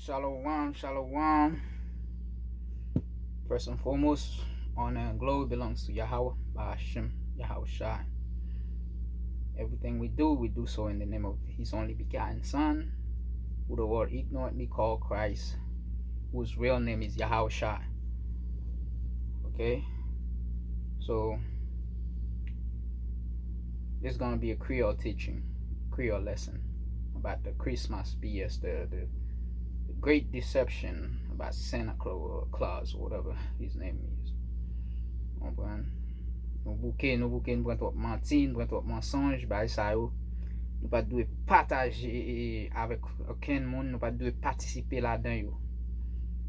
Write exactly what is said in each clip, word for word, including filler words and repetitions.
Shalom, shalom. First and foremost, honor and glory belongs to Yahweh, Bahashem, Yahweh Shai. Everything we do, we do so in the name of His only begotten Son, who the world ignorantly called Christ, whose real name is Yahweh Shai. Okay? So, it's gonna be a Creole teaching, Creole lesson about the Christmas B S, the, the, the great deception about Santa Cla- Claus, whatever his name is. Konprann? Nou bouke, nou bouke, nou pran twòp manti, nou pran twòp mansonj, bagay sa yo. Nou pa t dwe pataje avèk okenn moun, nou pa t dwe patisipe ladan yo.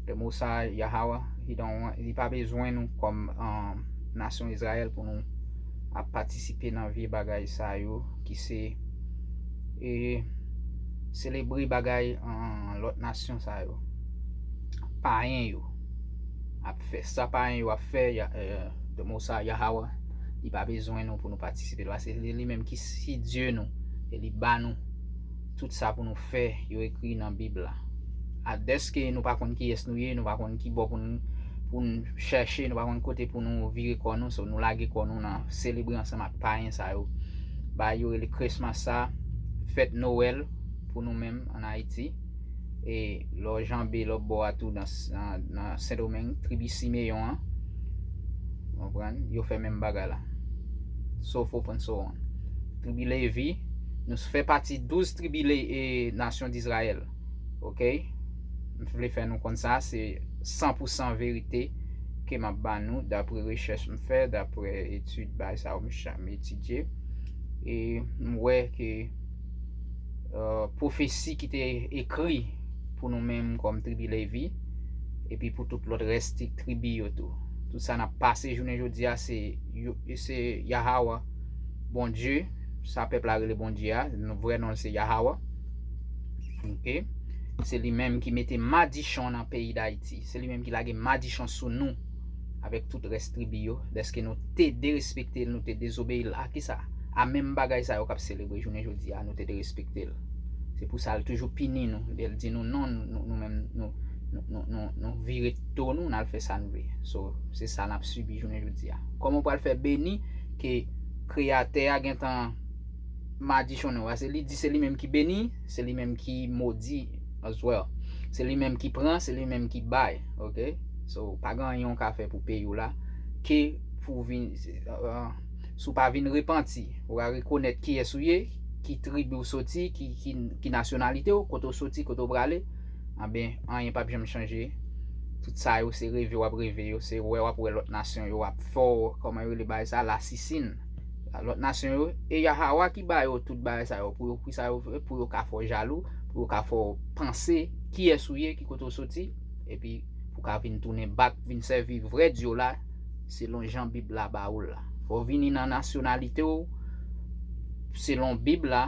The Most High Yahweh, he don't want, li pa bezwen nou kòm um, nasyon Izrayèl pou nou ap patisipe nan vye bagay sa yo ki se e selebre bagay an lòt nasyon sa yo. Payen yo ap fè sa payen yo ap fè, ya, eh, the Most High Yahweh, li pa bezwen nou pou nou patisipe. Paske li, li menm ki si Dye nou, e li ba nou tout sa pou nou fè, yo ekri nan Bib la. A dèske nou pa konn kiyès nou ye, nou pa konn ki bò pou nou pou n chèche, nou pa konn kote pou nou vire kò nou, so nou lage kò nou nan selebre ansanm ak payen sa yo. Ba yo rele Christmas sa, fèt Nowèl pou nou menm an Ayiti. E lè w janbe lòt bò a tou nan, nan, nan Sendomeng, tribi Simeyon an, konprann, yo fè menm bagay la. So forth and so on. Tribi Levi, nou fè pati douz tribi Le, e, nasyon Dizrayèl. Ok? M vle fè nou konn sa, se san pou san verite ke m ap ba nou dapre rechèch m fè, dapre etid bay sa yo m cha- m etidye. E m wè ke uh, pwofesi ki te ekri pou nou menm kòm tribi Levi, epi pou tout lòt rès ti- tribi yo tou. Tout sa n ap pase jounen jodi a, se, yo- se Yahawa, Bondye, sa pèp la rele Bondye a, vrè non l se Yahawa. Ok? Se li menm ki mete madichon nan peyi Dayiti. Se li menm ki lage madichon sou nou avèk tout rès tribi yo, dèske nou te derespekte l, nou te dezobeyi l. A kisa? A menm bagay sa yo k ap selebre jounen jodi a, nou te derespekte l. Se pou sa l toujou pini nou, lè l di nou non, nou, nou menm, nou, nou, nou, nou, nou vire do nou, n al fè sa n vle. So, se sa n ap sibi jounen jodi a. Kòman w pral fè beni ke Kreyatè a gentan madichonnen w? Paske li di se li menm ki beni, se li menm ki modi as well. Se li menm ki pran, se li menm ki bay, ok? So, pa gen anyen w ka fè pou peyi w la, ke pou w vin, uh, si w pa vin repanti, ou pa rekonèt kiyès ou ye, ki tribi w soti, ki, ki, ki nasyonalite w, kote w soti, kote w prale, anben, anyen p ap janm chanje. Tout sa yo, se reve w ap reve yo, se wè w ap wè lòt nasyon yo ap fè w, kòman yo rele bagay sa, lasisin. Lòt nasyon yo, e Yahawa ki ba yo tout bagay sa yo, pou yo, pou sa yo, pou yo ka fè w jalou, pou yo ka fè w panse kiyès ou ye, ki kote w soti, epi pou ka vin tounen bak, vin sèvi vrè Dye w la, selon jan Bib la ba ou l la. Fò w vini nan nasyonalite w, selon Bib la,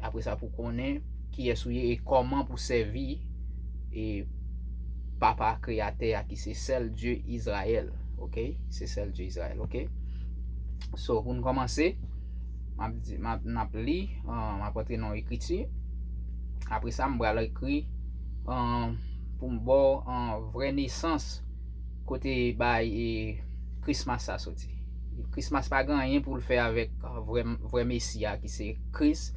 apre sa pou konnen kiyès ou ye e kòman pou sèvi e Papa Kreyatè a ki se sèl Dye Izrayèl, ok? Se sèl Dye Izrayèl, ok? So, pou n kòmanse, m ap di, m ap, n ap li, uh, m ap antre nan ekriti. Apre sa, m pral ekri, uh, pou m ba w, uh, vrè nesans kote bay e Christmas sa soti. Christmas pa gen anyen pou l fè avèk, uh, vrè, vrè Mesi a ki se Kris.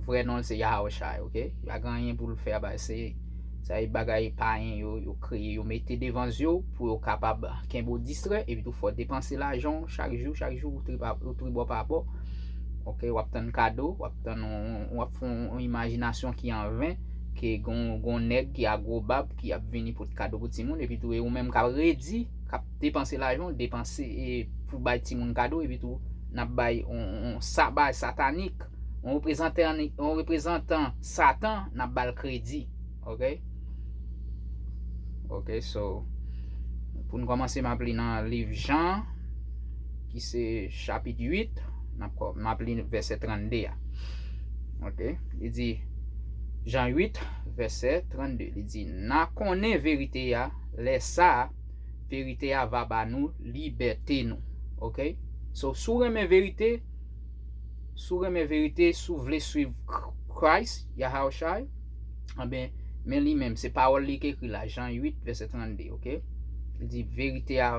Vrè non l se Yahawashai, ok? Pa gen anyen pou l fè avèk se sa e bagay payen yo, yo kreye, yo mete devan zye w pou yo kapab kenbe w distrè, epi tou fò w depanse lajan w chak jou, chak jou, ou tri pa- ou tribò pa bò. Ok, w ap tann kado, w ap tann, w ap fè yon imajinasyon ki an ven, ke gon, gon nèg ki a gwo bab ki ap vini pot kado pou timoun, epi tou e ou menm k ap redi, k ap depanse lajan w, depanse e pou bay timoun kado, epi tou n ap bay on, on, on sa bay satanik, on reprezantan, on reprezantan Satan, n ap ba l kredi. Ok? Ok, so, pou n kòmanse, m ap li nan liv Jan, ki se chapit uit, n ap kò- m ap li vèsè trannde a. Ok? Li di, Jan uit, vèsè trannde, li di, n a konnen verite a, lè sa a, verite a va ba nou libète nou. Ok? So, si w renmen verite, si w renmen verite, si w vle swiv Christ, Yahawashai, anben, Men li menm, se pawòl li ki ekri la, Jan uit, vèsè trannde, oke? Li di, verite a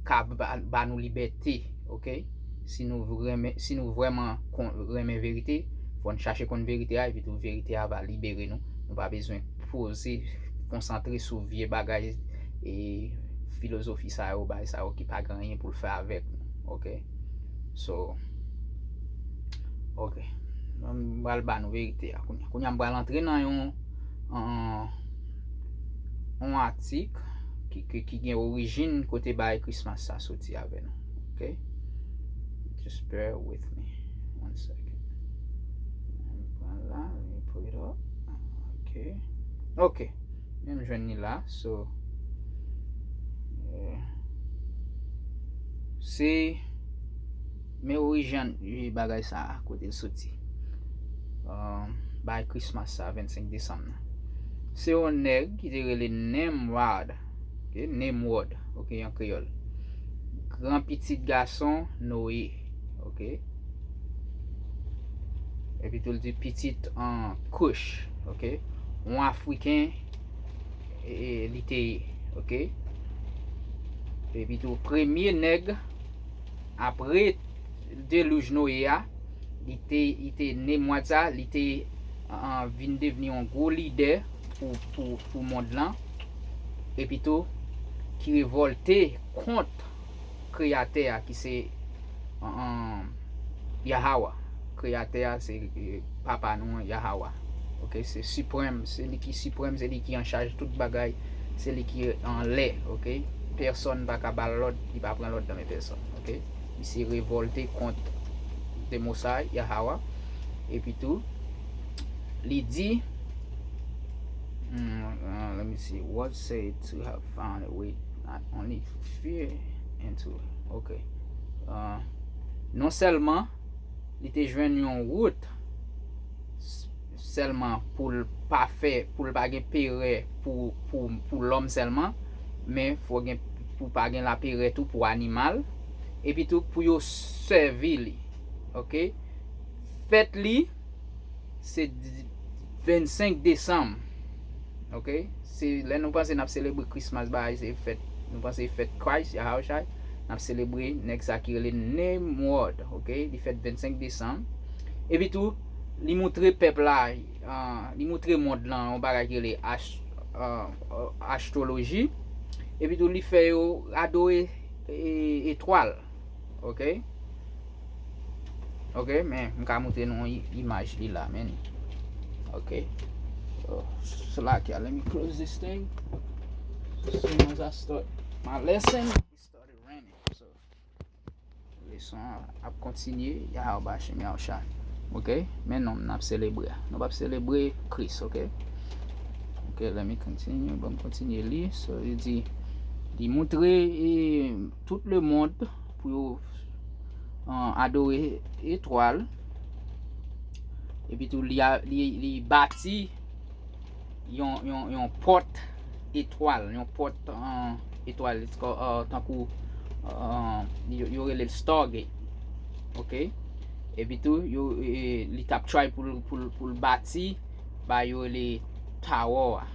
ka ba, ba nou libète, oke? Si nou renmen, si nou vrèman kon, renmen verite, fò n chache konn verite a, epi tou verite a va libere nou. Nou pa bezwen poze, konsantre sou vye bagay e filozofi sa yo, bagay sa yo ki pa gen anyen pou l fè avèk nou, oke? So, oke. M pral ba nou verite a. Kounye a, kounye a m pral antre nan yon, yon, yon atik ki, ki, ki gen orijin kote bagay Christmas sa soti avè nou. Oke? Just bear with me one second. M pran la, let me pull it up. Oke. Oke. Men m jwenn li la. So, eh, se men orijin bagay sa a, kote l soti. Um, bay Christmas sa, vennsenk desanm nan. Se yon nèg ki te rele Nimrod. Oke, Nimrod, oke, an kreyòl. Gran pitit gason Noye, oke. Epi tou l di pitit an Kush, oke. Yon Afriken e, e, li te ye, oke. Epi tou premye nèg apre delij Noye a, li te, li te Nimrod sa, li te an, vin devni yon gwo lidè pou, pou, pou mond lan. Epi tou ki revòlte kont Kreyatè a ki se an, an, Yahweh. Kreyatè a se, eh, papa nou an, Yahweh. Oke, se siprèm, se li ki siprèm, se li ki an chaj tout bagay, se li ki anlè, oke? Pèsòn pa ka ba l lòd, li pa pran lòd nan men pèsòn, oke? Li se revòlte kont the Most High, Yahweh. Epi tou, li di, hmm, uh, let me see, what said to have found a way, not only fear into, oke. Uh, non sèlman li te jwenn yon wout s-, sèlman pou l pa fè, pou l pa gen perè pou, pou, pou lòm sèlman, men fò gen, pou pa gen laperè tou pou animal, epi tou pou yo sèvi li. Oke? Fèt li, se di, vennsenk desanm. Oke? Se lè nou panse n ap selebre Christmas, bagay, se fèt, nou panse fèt Christ, Yahawashi, n ap selebre nèg sa ki rele Nimrod, oke? Li fèt vennsenk desanm. Epi tou, li moutre pèp la, ah, li moutre mond lan yon bagay ki rele ast-, ah, ah, astroloji. Epi tou, li fè yo adore, e, etwal. Oke? Oke, men m ka moutre nou yon i-, imaj li la, men. Oke. So, so like, yeah, let me close this thing. As soon as I start my lesson, it started raining. So, leson an ap kontinye, Yahweh Bashim Yahushua. Oke? Men non, n ap selebre. Nou p ap selebre Kris, oke? Oke, let me continue. Bon, m kontinye li. So, li di, li moutre, e, tout le mond pou yo, uh, adore etwal. Epi tou, li a, li, li bati yon, yon, yon pòt etwal, yon pòt, uh, etwal, it's called, uh, tankou, uh, yo, yo rele l Stargate. Oke? Epi tou, yo, e, li t ap try pou l, pou l, pou l bati, ba yo rele tower a.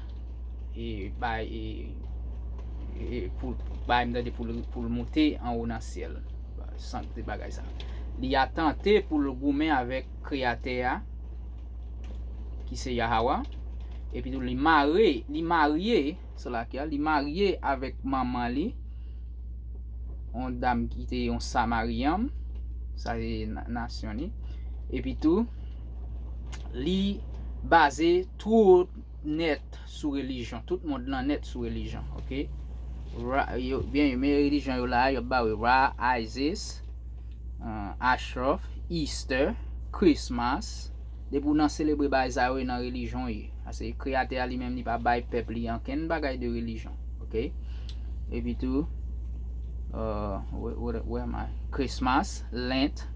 E, ba, e, e, pou, ba, m tande pou l, pou l moute anwo nan syèl. San de bagay sa. Li a tante pou l goumen avèk Kreyatè a, ki se Yahweh. Epi tou, li mare, li marye, Salakia, li marye avèk manman li, yon dam ki te yon Samaryan, sa se na-, nasyon li. Epi tou, li baze tou nèt sou relijyon. Tout mond lan nèt sou relijyon, oke? Ra, yo, byen, men relijyon yo la, yo ba yo Ra, Isis, uh, Ashraf, Easter, Christmas. Depi w nan selebre bagay sa yo, e nan relijyon w ye. Paske Kreyatè a li menm, li pa bay pèp li ankenn bagay de relijyon, oke? Epi tou, uh, where, where, where am I? Christmas, Lent,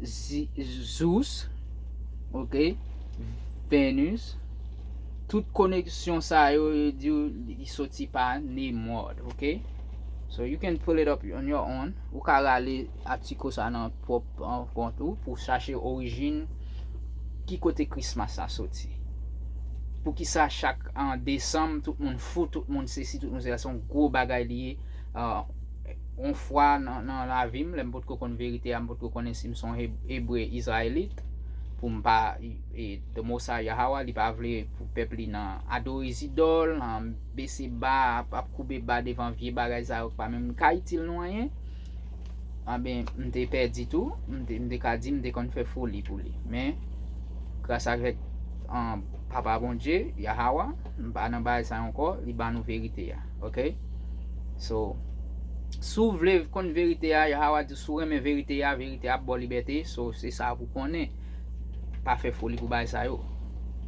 Zi-, Zeus, oke? Venus. Tout koneksyon sa yo, yo di w li soti pa Nimrod, oke? So you can pull it up on your own. Ou ka rale atik sa nan pwòp, uh, kont ou pou chache orijin ki kote Christmas sa soti. Poukisa chak an desanm tout moun fou, tout moun sesi, tout moun sela? Se yon gwo bagay li ye. Yon fwa nan, nan lavi m, lè m potko konn verite a, m potko konnen si m se yon Ebre Izrayelit, pou m pa, e, e, mo sa Yahawa, li pa vle pou pèp li nan adore zidòl, nan bese ba, ap, ap koube ba devan vye bagay sa yo ki pa menm ka itil nou anyen. Anben, m te pèdi tou, m te, m te ka di m te konn fè foli pou li. Men, gras avèk, an, Papa Bondye, Yahawa, m pa nan bagay sa ankò, li ba nou verite a, oke? So, si w vle konn verite a, Yahawa di, si w renmen verite a, verite a ap ba w libète, so, se sa pou konnen. Pa fè foli pou bagay sa yo.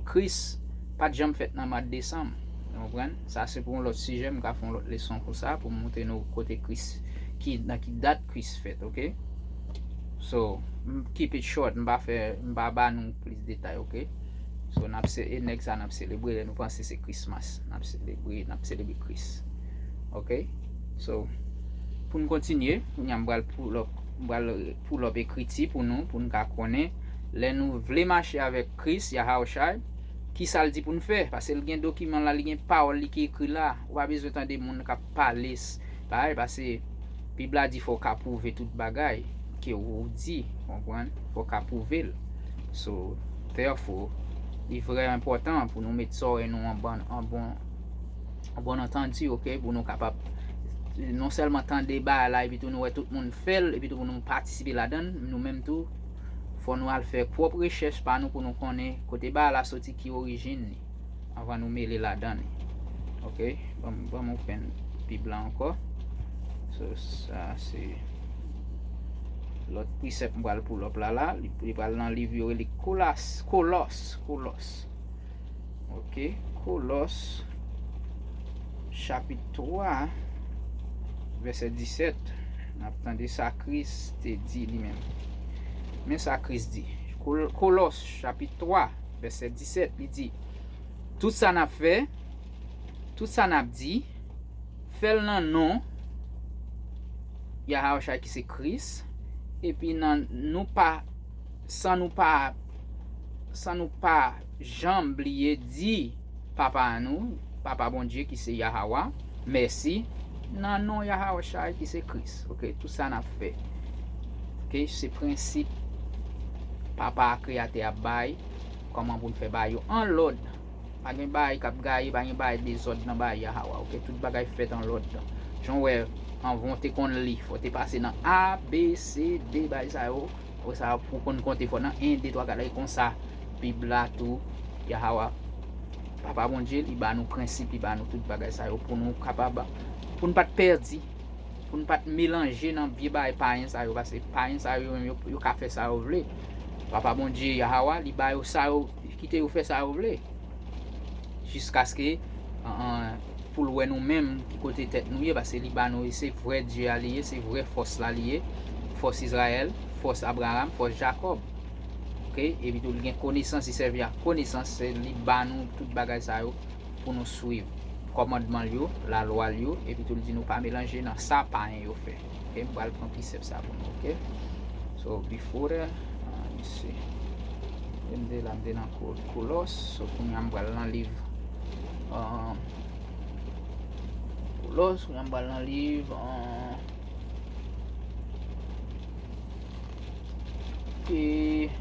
Kris pa t janm fèt nan mwa desanm, w konprann? Sa se pou yon lòt sijè, m ka fè yon lòt leson pou sa, pou m montre nou kote Kris, ki, nan ki dat Kris fèt, oke? So, m keep it short, m pa fè, m pa ba nou plis detay, oke? So, n ap se, e nèg sa n ap selebre lè nou panse se Christmas. N ap selebre, n ap selebre Kris. Oke? So, pou n kontinye, kounye a m pral pull up, m pral pull up ekriti pou nou, pou n ka konnen. Lè nou vle mache avèk Kris, Yahawashi, ki sa l di pou n fè? Paske l gen dokiman la, li gen pawòl li ki ekri la. Ou pa bezwen tande moun k ap pale, bagay, paske Bib la di fò w ka pwouve tout bagay ke ou di, konprann? Fò w ka pwouve l. So, therefore, li vrè enpòtan pou nou met zòrèy nou an bon, an bon, an bon antandi, oke? Pou nou kapab non sèlman tande bagay la, epi tou nou wè tout moun fè l, epi tou pou nou patisipe ladan l, nou menm tou, fò nou al fè pwòp rechèch pa nou pou nou konnen kote bagay la soti, ki orijin li, anvan nou mele ladan li. Oke? Ban m, ban m open Bib la ankò. So, sa se lòt presèp m pral pull up la la. Li, li pral nan liv yo rele Kolas, Kolòs, Kolòs. Oke, Kolòs, chapit twa, vèsè disèt. N ap tande sa Kris te di li menm. Men sa Kris di. Kol-, Kolòs, chapit twa, vèsè disèt, li di, tout sa n ap fè, tout sa n ap di, fè l nan non Yahawashi ki se Kris, epi nan nou pa, san nou pa, san nou pa janm bliye di Papa nou, Papa Bondye ki se Yahawa, mèsi, nan non Yahawashi ki se Kris. Oke, tout sa n ap fè. Oke, se prensip Papa a Kreyatè a bay, kòman pou n fè bagay yo an lòd. Pa gen bagay k ap gaye, pa gen bagay dezòd nan bagay Yahawa, oke? Tout bagay fèt an lòd. Jan w wè, anvan w te konn li, fò w te pase nan A, B, C, D, bagay sa yo. Apre sa, pou w konn konte, fò nan en, de, twa, kat, e konsa. Bib la tou, Yahawa, Papa Bondye, li ba nou prensip, li ba nou tout bagay sa yo pou nou kapab, pou n pa t pèdi, pou n pa t melanje nan vye bagay payen sa yo, paske payen sa yo, yo, yo ka fè sa yo vle. Papa Bondye, Yahawa, li ba yo sa yo, kite yo fè sa yo vle. Jiskaske, an, an, pou l wè nou menm ki kote tèt nou ye, paske li ba nou, se vrè Dye a li ye, se vrè fòs la li ye, fòs Izrayèl, fòs Abraram, fòs Jakòb. Oke? Epi tou, li gen konesans, li sèvi ak konesans, se li ba nou tout bagay sa yo pou nou swiv kòmandman l yo, lalwa l yo, epi tou l di nou pa melanje nan sa payen yo fè. Oke, m pral pran presèp sa pou nou, oke? So, before that, uh, let me see. M te la, m te nan Ko-, Kolòs, so kounye a m pral nan liv, uh, Kolòs, kounye a m pral nan liv, uh, e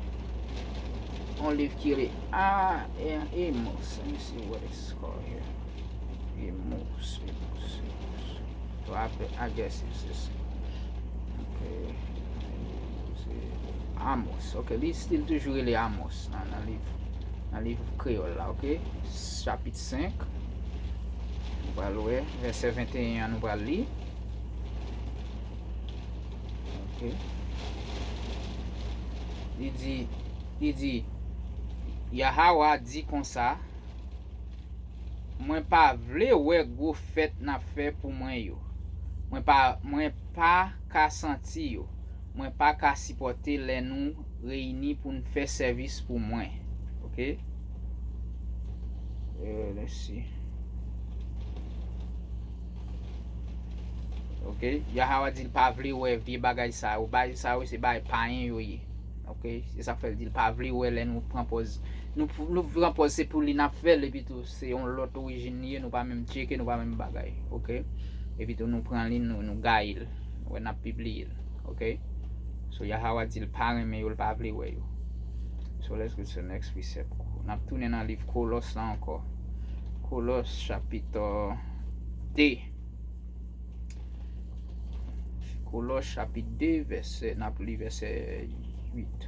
yon liv ki rele A-, A-, Amos. Let me see what it's called here. Amos, Amos, Amos. So I, I guess it's this. Okay. Amos. Okay, li still toujou rele Amos nan, nan liv, nan liv kreyòl la, okay? Chapit senk. Nou pral wè, vèsè venteyen an, nou pral li. Ok. Li di, li di, Yahawa di konsa, mwen pa vle wè gwo fèt n ap fè pou mwen yo. Mwen pa, mwen pa ka santi yo. Mwen pa ka sipòte lè nou reyini pou n fè sèvis pou mwen. Ok? Euh, let's see. Ok? Yahawa di l pa vle wè vye bagay sa yo. Bagay sa yo se bagay payen yo ye. Ok, se sa k fè l di l pa vle wè lè nou pran pòz. Nou, nou pran pòz se pou li n ap fè l, epi tou se yon lòt orijin li ye, nou pa menm tcheke, nou pa menm bagay. Ok, epi tou nou pran li, nou, nou gaye l. Wè n ap pibliye l. Ok, so Yahawa di l pa renmen yo, l pa vle wè yo. So let's go to the next precept. N ap tounen nan liv Kolòs la ankò. Kolòs chapit de. Kolòs chapit de, vèsè, n ap li vèsè uit.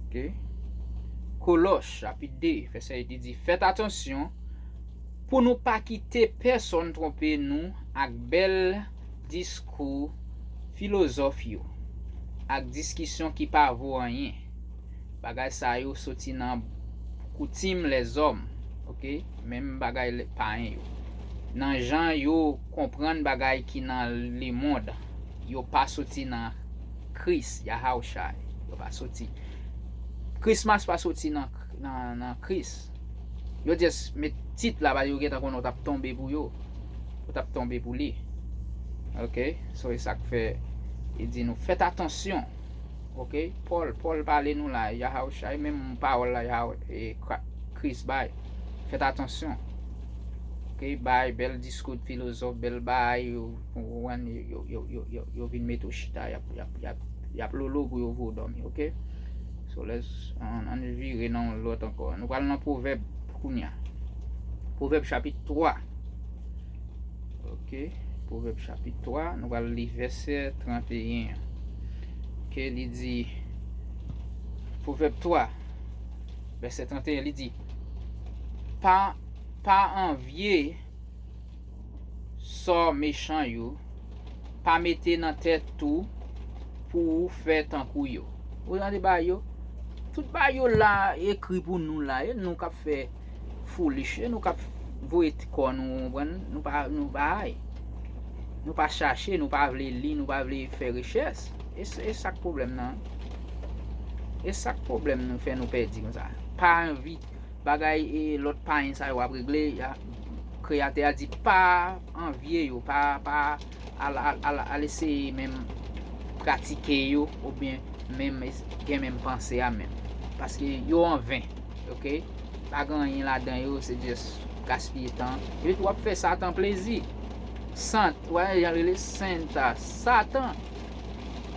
Ok. Kolòs chapit de, vèsè uit, li di, fèt atansyon pou nou pa kite pèsonn twonpe nou ak bèl diskou filozòf yo, ak diskisyon ki pa vo anyen. Bagay sa yo soti nan koutim lèzòm, ok? Menm bagay payen yo. Nan jan yo konprann bagay ki nan lemonn, yo pa soti nan Kris, Yahawshai. Yo pa soti. Christmas pa soti nan, nan, nan Kris. Yo just met tit la, paske yo gentan konnen w t ap tonbe pou yo. Ou t ap tonbe pou li. Ok? So, e sa k fè, e di nou, fèt atansyon. Ok? Pòl, Pòl pale nou la, Yahawshai, menm pawòl la, Yahawshai, e Kra-, Kris bay. Fèt atansyon. Ok? Bay bèl diskou filozòf, bèl bay, yo, yo, yo, yo, yo, yo, yo vin mete w chita, y ap, y ap, y ap, y ap lolo pou yo voye w dòmi, ok? So, let's, ann, ann vire nan yon lòt ankò. Nou pral nan Pwovèb kounye a. Pwovèb chapit twa. Ok, Pwovèb chapit twa, nou pral li vèsè trannteyen an. Ok, li di, Pwovèb twa, vèsè trannteyen, li di, pa, pa anvye sò mechan yo, pa mete nan tèt ou pou ou fè tankou yo. Ou tande bagay yo? Tout bagay yo la ekri pou nou la, e nou k ap fè foolish, e nou k ap voye ti kò nou, ou konprann? Nou pa, nou bay. Nou pa chache, nou pa vle li, nou pa vle fè rechèch. E s-, e sa k pwoblèm nan. E sa k pwoblèm nou fè nou pèdi konsa. Pa anvi bagay e lòt payen sa yo ap regle, ya, Kreyatè a di pa anvye yo, pa, pa al, al, al, al eseye menm pratike yo, oubyen menm es-, gen menm panse a menm. Paske yo anven, ok? Pa gen anyen ladan yo, se just gaspiye tan. Epi tou w ap fè Satan plezi. Sant, w a jan rele Santa, Satan.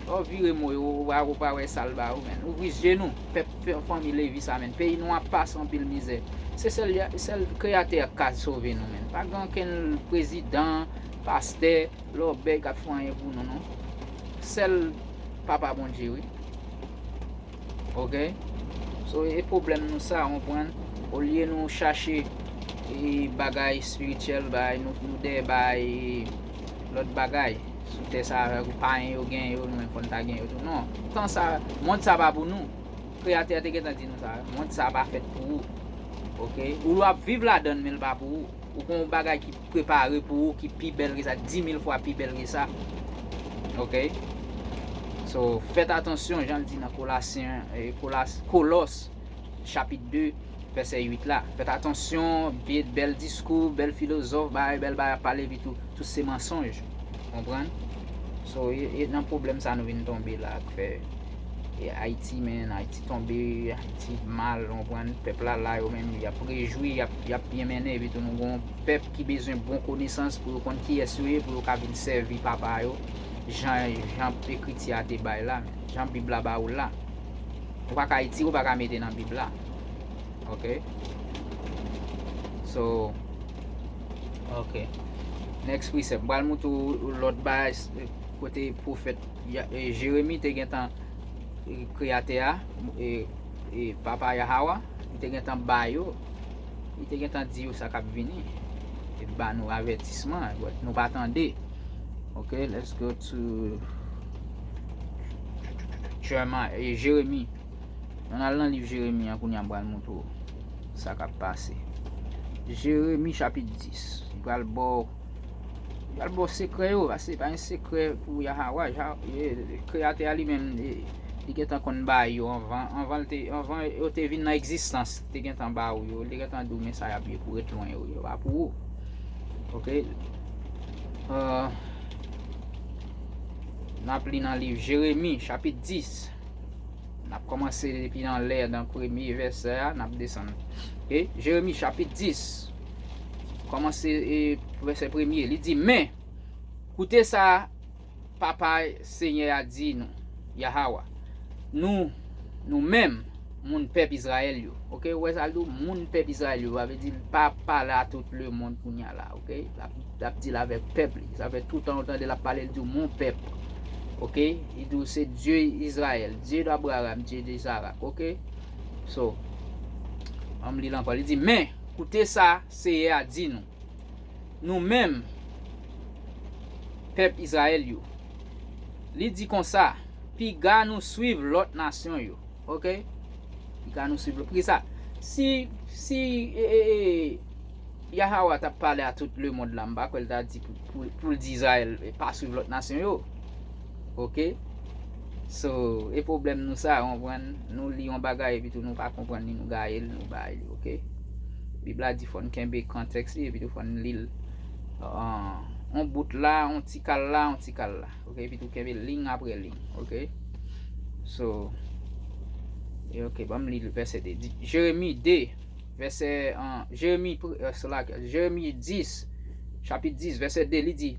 Lè w vire mo yo, ou pa, ou pa wè sa l ba ou, menn. Ouvri je nou, pèp, fè, fanmi Levi sa, menn. Peyi nou ap pase anpil mizè. Se sèl, sèl Kreyatè a k ka sove nou, menn. Pa gen okenn prezidan, pastè, lòbèy k ap fè anyen pou nou, non. Sèl Papa Bondye, wi. Ok? So, e pwoblèm nou sa, ou konprann? Olye nou chache, e, bagay espirityèl, bagay, nou, nou dèyè bagay, e, lòt bagay sou tè sa, payen yo gen yo, nou menm fò n ta gen yo tou. Non, tan sa, mond sa pa pou nou. Kreyatè a te gentan di nou sa, mond sa pa fèt pou ou. Ok? Ou ap viv ladan l, men l pa pou ou. Ou gen yon bagay ki prepare pou ou, ki pi bèl ke sa, di mil fwa pi bèl ke sa. Ok? So, fèt atansyon, jan l di nan Kolasyen, e, Kolas-, Kolòs, chapit de, vèsè uit la. Fèt atansyon, bèl, bèl diskou, bèl filozòf, bagay, bèl bagay ap pale, epi tou, tout se mansonj. Konprann? So, e, e nan pwoblèm sa nou vin tonbe la, k fè, e, Ayiti, men, Ayiti tonbe, Ayiti mal, konprann? Pèp la, la, yo menm, y ap rejwi, y ap, y ap byen mennen, epi tou nou gen yon pèp ki bezwen bon konesans pou yo konn kiyès yo ye, pou yo ka vin sèvi papa yo, jan, jan ekriti a te bay la, jan Bib la ba ou la. Ou pa ka etire, ou pa ka mete nan Bib la. Ok? So, ok. Next precept. M pral montre w lòt bagay, kote pwofèt Ya-, e, Jeremi te gentan, e, Kreyatè a, e, e, Papa Yahawa, li te gentan ba yo, li te gentan di yo sa k ap vini. Li ba nou avètisman, but nou pa tande. Ok, let's go to Jeremiah, e, Jeremi. Ann al nan liv Jeremi an kounye a, m pral montre w sa k ap pase. Jeremi chapit dis. Li pral ba w, li pral ba w sekrè yo, paske se pa yon sekrè pou Yahawa. Yaha-, e, Kreyatè a li menm, e, li gentan konn ba yo anvan, anvan l te, anvan yo te vin nan egzistans, li te gentan ba w yo, li te gentan di w men sa y ap ye pou ret lwen yo, yo pa pou ou. Ok? Euh, n ap li nan liv Jeremi, chapit dis. N ap kòmanse depi nan lè, nan premye vèsè a, n ap desann. Ok? Jeremi chapit dis, kòmanse e, vèsè premye. Li di, men, koute sa Papa Senyè a di nou, Yahawa, nou, nou menm, moun pèp Izrayèl yo. Ok? Ou wè sa l di w, moun pèp Izrayèl yo. Sa vle di l pa pale a tout lemonn kounye a la. Ok? L ap, l ap di l avèk pèp li. Sa fè toutan ou tande l ap pale, l di w, mon pèp. Ok? Li di w, se Dye Izrayèl, Dye d'Abraham, Dye de Izarak. Ok? So, ann li l ankò. Li di, men, koute sa Seyè a di nou. Nou menm, pèp Izrayèl yo. Li di konsa, piga nou swiv lòt nasyon yo. Ok? Piga nou swiv lòt. Poukisa? Si, si, e, e, e, Yahawa t ap pale a tout lemonn la, m pa kwè l ta di pou, pou, pou l di Izrayèl, e, pa swiv lòt nasyon yo. Ok? So, e pwoblèm nou sa, ou konprann? Nou li yon bagay, epi tou nou pa konprann li, nou gaye l, nou bay li, ok? Bib la di fò n kenbe kontèks li, epi tou fò n li l. Ah, on bout la, on ti kal la, on ti kal la. Ok? Epi tou kenbe liy apre liy, ok? So, e ok, ban m li vèsè de. Di, Jeremi de, vèsè, ah, Jeremi, pr- eh, sela, Jeremi dis, chapit dis, vèsè de, li di,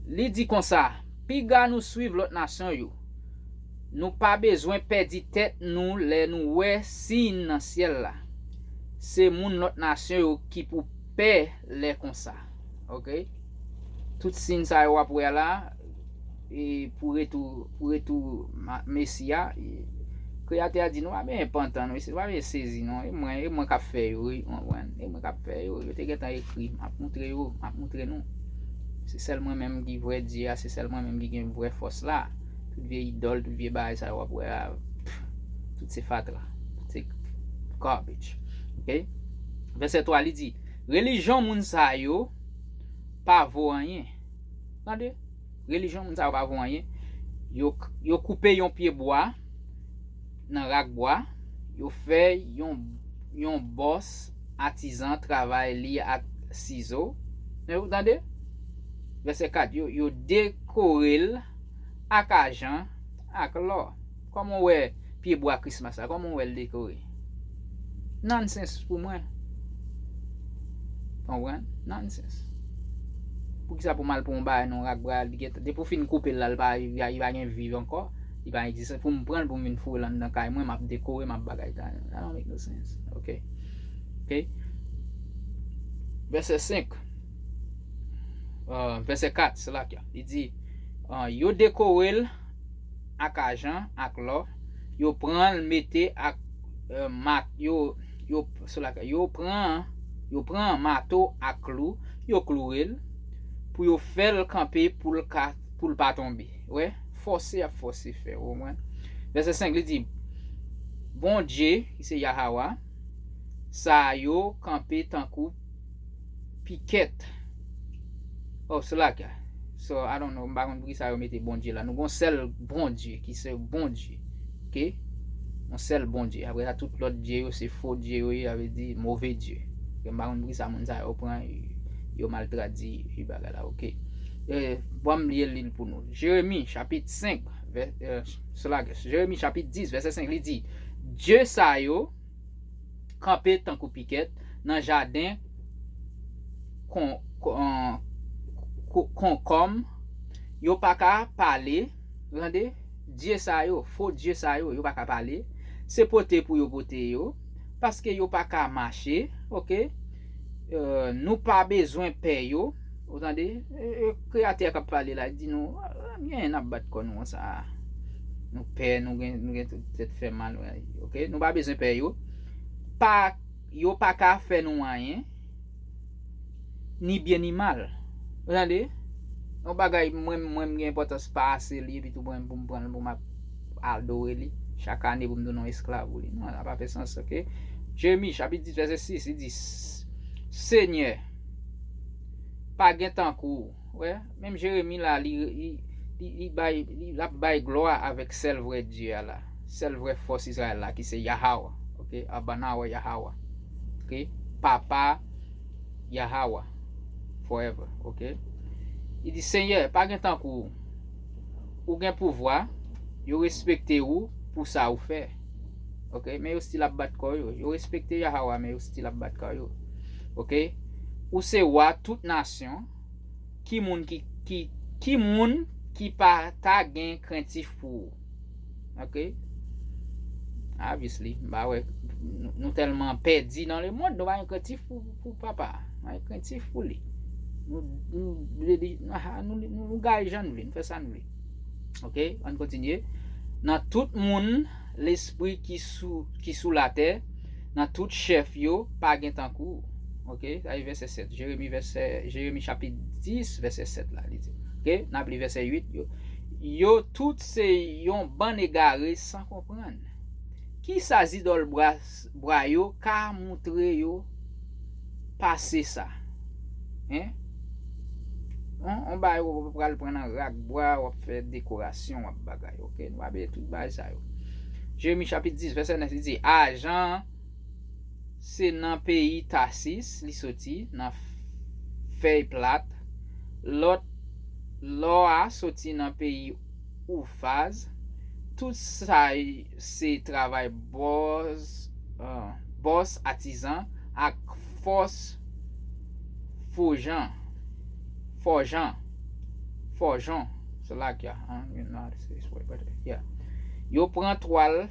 li di konsa, piga nou swiv lòt nasyon yo. Nou pa bezwen pèdi tèt nou lè nou wè siy nan syèl la. Se moun lòt nasyon yo ki pou pè lè konsa. Ok? Tout siy sa yo w ap wè la, e pou retou, pou retou ma- Mesi a, e Kreyatè a di nou pa bezwen pantan, nou pa bezwen sezi non. E mwen, e mwen k ap fè yo, wi, ou konprann? E mwen k ap fè yo. Yo te gentan ekri, m ap moutre yo, m ap moutre nou. Se sèl mwen menm ki vrè Dye a, se sèl mwen menm ki gen vrè fòs la. Tout vye idòl, tout vye bagay sa yo w ap wè a, pff, tout se fatra, tout se garbage. Ok? Vèsè twa, li di, relijyon moun sa yo pa vo anyen. Tande? Relijyon moun sa yo pa vo anyen. Yo, yo koupe yon pye bwa nan rak bwa, yo fè yon, yon bòs atizan travay li ak sizo. Ou tande? Vèsè kat, yo, yo dekore l ak ajan, ak lò. Kòman w wè pye bwa Christmas la? Kòman w wè l dekore? Nonsense pou mwen. Konprann? Nonsense. Poukisa pou m al pran yon bagay nan yon rak bwa, li gentan, depi w fin koupe l la, li pa, li pa, li pa gen viv ankò, li pa egziste. Pou m pran l, pou m vin foure l anndan kay mwen, m ap dekore, m ap bagay. That don't make no sense. Ok? Ok? Vèsè senk. Ah, vèsè kat, se la k a. Li di, ah, yo dekore l ak ajan, ak lò, yo pran l mete ak, eh, mat, yo, yo, se la k a, yo pran, yo pran mato ak klou, yo kloure l, pou yo fè l kanpe, pou l ka, pou l pa tonbe. Wè, fòse y ap fòse fè, ou konprann? Vèsè senk, li di, Bondye, ki se Yahawa, sa yo kanpe tankou pikèt. Oh, se la k a. So, I don't know, m pa konn poukisa yo mete Bondye la. Nou gon sèl Bondye, ki se Bondye. Ok? Yon sèl Bondye. Apre sa, tout lòt dye yo, se fo dye yo ye, sa vle di move dye. Ok, m pa konn poukisa moun sa yo pran, yo mal tradui bagay la, ok? Eh, bon, m li l pou nou. Jeremi, chapit senk, vè, eh, se la, Jeremi, chapit dis, vèsè senk, li di, Dye sa yo, kanpe tankou pikèt nan jaden kon, kon, kon, konkòm, yo pa ka pale, tande, dye sa yo, fo dye sa yo, yo pa ka pale, se pote pou yo pote yo, paske yo pa ka mache, ok? Eh, nou pa bezwen pè yo, ou tande, eh, eh, Kreyatè a k ap pale la, di nou, ah, gen n ap bat kò nou konsa, nou pè, nou gen, nou gen tout tèt fè mal, ok? Nou pa bezwen pè yo. Pa, yo pa ka fè nou anyen, ni byen ni mal. Ou tande? Yon bagay mwen, mwen m gen enpòtans pa ase li, epi tou mwen pou m pran l pou m ap adore li. Chak ane pou m tounen yon esklav pou li. Non, sa pa fè sans, ok? Jeremi, chapit dis, vèsè sis, li di, Senyè, pa gen tankou ou. Wè, menm Jeremi la, li, li, li, li bay, li, l ap bay glwa avèk sèl vrè Dye a la, sèl vrè fòs Izrayèl la, ki se Yahawa, ok? Abanawa Yahawa, ok? Papa Yahawa, forever, ok? Li di, Senyè, pa gen tankou ou. Ou gen pouvwa, yo respekte ou, pou sa ou fè. Ok, men yo still ap bat kò yo. Yo respekte Yahweh, men yo still ap bat kò yo. Ok, ou se wa tout nasyon. Ki moun ki, ki, ki moun ki pa ta gen krentif pou ou? Ok? Obviously, m pa wè, nou, nou tèlman pèdi nan lemonn, nou pa gen krentif pou, pou papa. Nou pa gen krentif pou li. Nou, nou, nou, nou, nou, nou gaye jan nou vle, nou fè sa nou vle. Ok? Ann kontinye. Nan tout moun, lespri ki sou, ki sou latè, nan tout chèf yo, pa gen tankou ou. Ok? Sa se vèsè sèt. Jeremi, vèsè, Jeremi chapit dis, vèsè sèt la, li di. Ok? N ap li vèsè uit. Yo, yo tout se yon bann egare san konprann. Kisa zidòl bwa, bwa yo ka moutre yo pase sa? Hein? On, on bagay ou pral pran nan rak bwa, w ap fè dekorasyon, w ap bagay. Ok? Nou pa bezwen tout bagay sa yo. Jeremi chapit dis, vèsè nèf, li di, ajan se nan peyi Tasis li soti, nan fèy plat. Lòt, lò a soti nan peyi Oufaz. Tout sa se travay bòs, euh, bòs atizan ak fòs fòjan, fòjan, fòjon. Se la k ya, hein? You know how to say this word, but yeah. Yo pran twal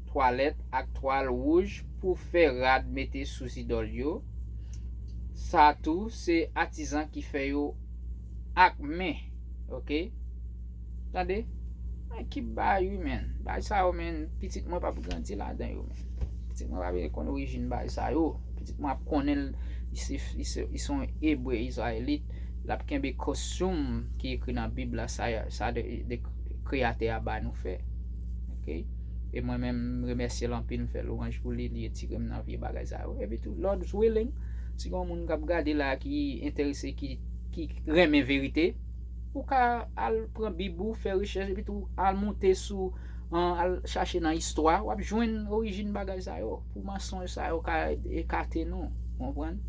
twalèt ak twal wouj pou fè rad mete sou zidòl yo. Sa tou, se atizan ki fè yo ak men. Ok? Tande? Men ki bay wi, men. Bay sa yo, men. Pitit mwen p ap grandi ladan yo, men. Pitit mwen pa vle konn orijin bay sa yo. Pitit mwen ap konnen l, li se, li se, li se yon Ebre, Izrayelit. L ap kenbe kostim ki ekri nan Bib la, sa, sa de, de Kreyatè a ba nou fè. Ok? E mwen menm, m remèsye l anpil, m fè lwanj pou li, li retire m nan vye bagay sa yo. Epi tou, Lord's willing, si gen yon moun k ap gade la ki enterese, ki, ki renmen verite, ou ka al pran Bib ou, fè rechèch, epi tou al moute sou, an, al chache nan istwa, w ap jwenn orijin bagay sa yo, pou mansonj sa yo ka ekate nou. Ou konprann?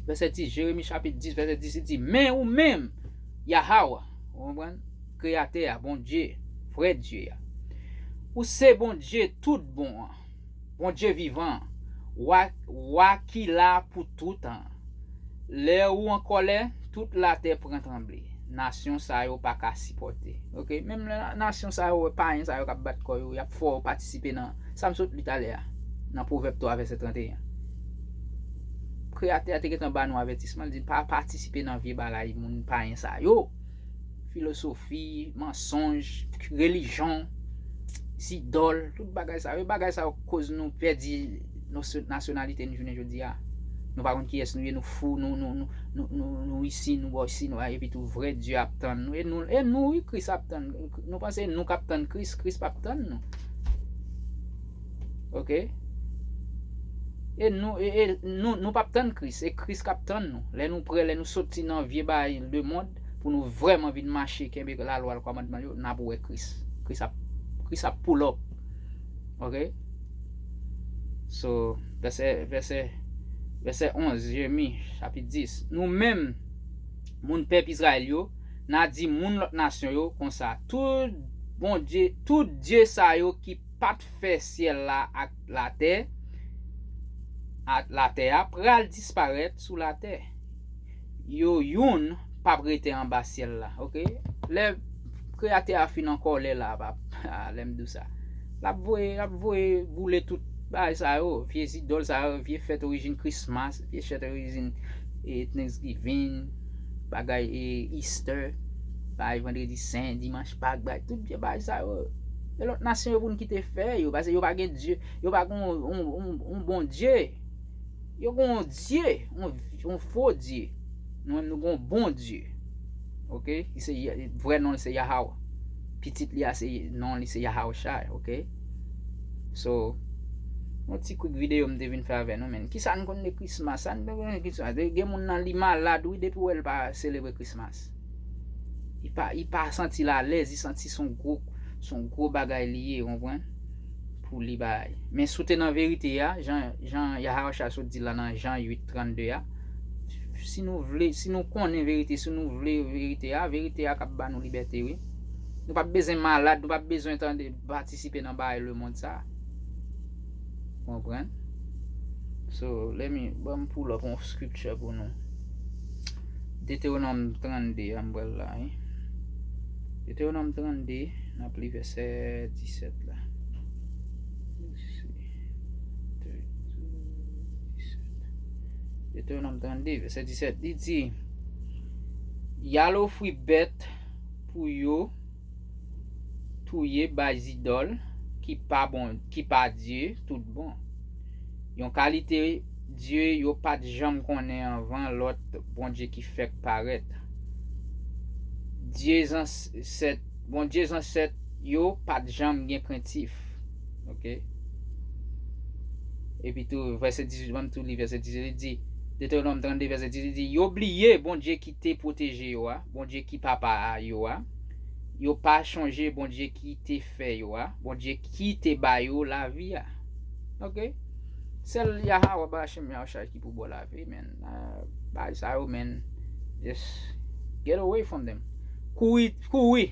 Vèsè dis, Jeremi chapit dis, vèsè dis, li di, men ou menm, Yahweh, ou konprann? Kreyatè a, Bondye, vrè Dye a. Ou se Bondye tout bon an, Bondye vivan, wa, wa ki la pou toutan. Lè ou an kòlè, tout latè pran tranble. Nasyon sa yo pa ka sipòte. Ok? Menm lè nasyon sa yo, payen sa yo k ap bat kò yo, y ap fè w patisipe nan, sa m sot li talè a, nan Pwovèb twa, vèsè trannteyen. Kreyatè a te gentan ba nou avètisman, li di, pa patisipe nan vye bagay moun payen sa yo. Filosofi, mansonj, relijyon, zidòl, tout bagay sa yo. E bagay sa yo koz nou pèdi nasyo-, nasyonalite nou jounen jodi a. Nou pa konn kiyès nou ye, nou fou, nou, nou, nou, nou, nou, nou isi, nou bò isi, nou, epi tou vrè Dye ap tann nou. E nou, e nou, wi, Kris ap tann. Nou panse nou k ap tann Kris, Kris p ap tann nou. Ok? E nou, e, e nou, nou p ap tann Kris, e Kris k ap tann nou. Lè nou prè, lè nou soti nan vye bagay lemonn, pou nou vrèman vin mache, kenbe lalwa l, kòmandman l yo, n ap wè Kris. Kris ap, Kris ap pull up. Ok? So, vèsè, vèsè, vèsè onz, Jeremi, chapit dis. Nou menm, moun pèp Izrayèl yo, n a di moun lòt nasyon yo konsa, tout Bondye, tout dye sa yo ki pa t fè syèl la ak latè, ak latè a, pral disparèt sou latè. Yo youn p ap rete anba syèl la, ok? Lè Kreyatè a fin an kòlè la, p ap, ah, lè m di w sa. L ap voye, l ap voye boule tout bagay sa yo, vye zidòl sa yo, vye fèt orijin Christmas, vye fèt orijin, e, Thanksgiving, bagay, e, Easter, bagay Vandredi Sen, Dimanch Pak, bagay, tout vye bagay sa yo. E lòt nasyon yo pou n kite fè yo, paske yo pa gen Dye, yo pa gen yon, yon, yon, yon Bondye. Yo gen yon Dye, yon, yon fo Dye. Nou menm nou gen yon bon Dye. Ok? Li se Ya-, vrè non li se Yahawah. Pitit li a se non li se Yahawashai, ok? So, yon ti quick videyo m te vin fè avè nou, men. Kisa n konn de Christmas? Sa n konn de Christmas? Gen moun nan li malad, wi, depi w wè l pa selebre Christmas. Li pa, li pa santi l alèz, li santi se yon gwo, se yon gwo bagay li ye, ou konprann? Pou li bay. Men si w te nan verite a, jan, jan Yahawashai sot di la nan Jan uit trannde a, si nou vle, si nou konnen verite, si nou vle verite a, verite a k ap ba nou libète, wi. Nou p ap bezwen malad, nou p ap bezwen tande patisipe nan bagay lemonn sa. Konprann? So, let me, ban m pull up yon scripture pou nou. Detewonòm trannde, a m pral la, wi. Detewonòm trannde, n ap li vèsè disèt la. Let's see. Detewonòm trannde, vèsè disèt, li di, y al ofri bèt pou yo touye bay zidòl ki pa bon, ki pa Dye tout bon. Yon kalite Dye yo pa t janm konnen anvan lòt Bondye ki fèk parèt. Dye zansèt, Bondye zansèt yo pa t janm gen krentif. Ok? Epi tou, vèsè dizuit, ban m tou li vèsè dizuit, li di, Detewonòm trannde, vèsè dizuit, li di, yo bliye Bondye ki te pwoteje yo a, Bondye ki papa a yo a. Yo pa chonje Bondye ki te fè yo a, Bondye ki te ba yo lavi a. Ok? Sèl Yahawah Bahashem Yahushai ki pou ba w lavi, men. Ah, bagay sa yo, men. Just get away from them. Kouri, kouri.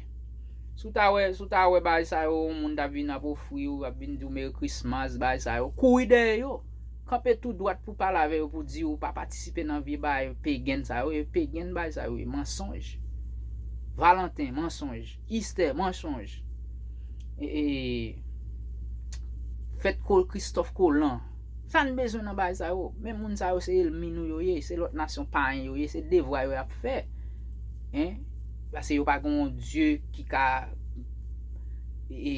Si w ta wè, si w ta wè bagay sa yo, yon moun t ap vin ap ofri w, ap vin di w Merry Christmas, bagay sa yo, kouri dèyè yo. Kanpe tou dwat pou pale avè yo, pou di yo pa patisipe nan vye bagay pegen sa yo, e pegen bagay sa yo, e mansonj. Valanten, mansonj. Istè, mansonj. E, e, fèt Ko-, Christophe Colomb. Sa n bezwen nan bagay sa yo? Men moun sa yo se elmi nou yo ye, se lòt nasyon payen yo ye, se devwa yo y ap fè. Hein? Paske yo pa gen yon Dye ki ka e, e,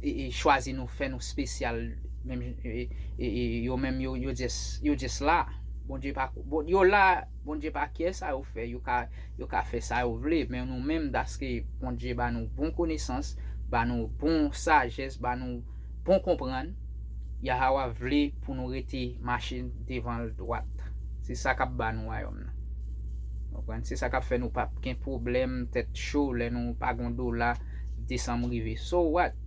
e, e chwazi nou, fè nou espesyal, menm, e, e, e, yo menm yo, yo just, yo just la. Bondye pa, bon, yo la, Bondye pa kè sa yo fè, yo ka, yo ka fè sa yo vle, men nou menm, daske Bondye ba nou bon konesans, ba nou bon sajès, ba nou bon konprann, Yahawah vle pou nou rete mache devan l dwat. Se sa k ap ba nou wayòm nan. Konprann? Se sa k ap fè nou p ap gen pwoblèm, tèt cho, lè nou pa gen dola, desanm rive. So what?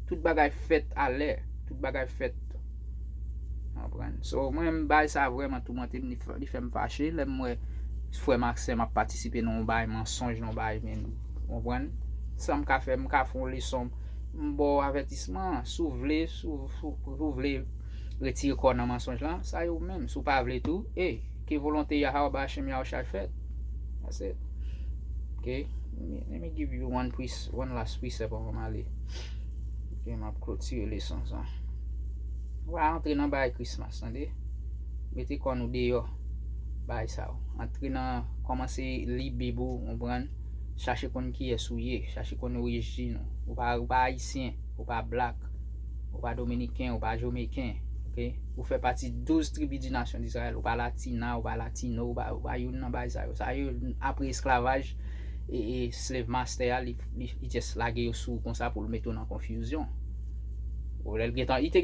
Tout bagay fèt alè. Tout bagay fèt. Konprann? So, mwen, bagay sa vrèman toumante m, li fè, li fè m fache. Lè m wè frè m ak sè m ap patisipe nan yon bagay mansonj, nan yon bagay, men, konprann? Sa m ka fè, m ka fè yon leson, m ba w avètisman, si w vle, si w, si w, si w vle retire kò w nan mansonj lan, sa yo menm. Si w pa vle tou, e, ke volonte Yahawah Bahashem Yahushai fèt. That's it. Ok? Let me, let me give you one, pre-, one last precept anvan m ale. Ok, m ap klotire leson sa. W a antre nan bagay Christmas, tande? Mete kò nou deyò. Bagay sa yo. Antre nan, kòmanse li Bib ou, konprann? Chache konn kiyès ou ye, chache konn orijin ou. Ou pa, ou pa ayisyen, ou pa blak, ou pa dominiken, ou pa jomeyiken. Ok? Ou fè pati douz tribi di nasyon Dizrayèl. Ou pa latina, ou pa latino, ou pa, ou pa youn nan bagay sa yo. Sa yo, apre esklavaj, e, e slave master a, li, li, li just lage yo sou ou konsa pou l mete w nan konfizyon. Ou lè l gentan, li te